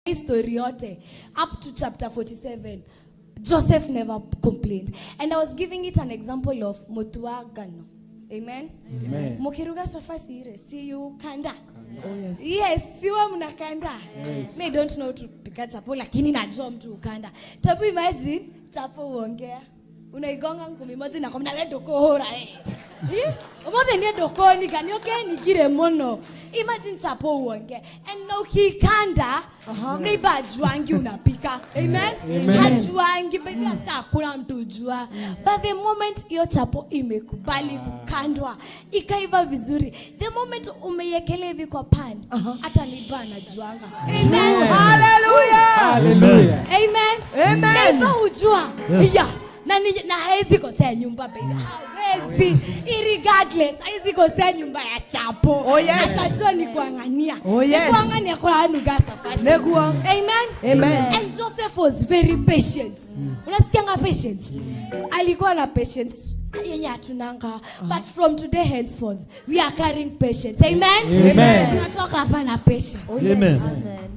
Hii story yote up to chapter 47, Joseph never complained. And I was giving it an example of mũtu wa ngano. Amen. Amen. Mukiruga chapati ile, si you kanda? Oh, yes. Yes, siwa mnakanda? Yes. Me don't know to pika chapo, lakini najua mtu ukanda. Tabu, imagine chapo uongea. Unaigonga ngumi moja na kwamba we ndukuhura eh. Eh? Umuthi nie ndukunika ni ukenigire muno. Imagine chapo uongee. And na ukikanda, neighbor ajuangi unapika. Amen? Amen. Hajuangi, baby, hata hakuna mtu ujua. But the moment hiyo chapo imekubali kukandwa, ikaiva vizuri, the moment umeiekelea hivi kwa pan, hata neighbor anajuanga. Amen. Hallelujah. Hallelujah. Amen. Amen. Neighbor hujua. Yes. Yeah. Na haezi kosea nyumba, baby. Hawezi. Irregardless, haezi kosea nyumba ya chapo. Oh, yes. Atajua ni kuangania. Oh, yes. Ni kuangania kuranuga safari. Neguo. Amen. Amen. And Joseph was very patient. Unasikianga patience? Alikuwa na patience yenye hatunanga. But from today henceforth, we are carrying patience. Amen. Amen. Tunatoka hapa na patience. Oh, yes. Amen. Amen.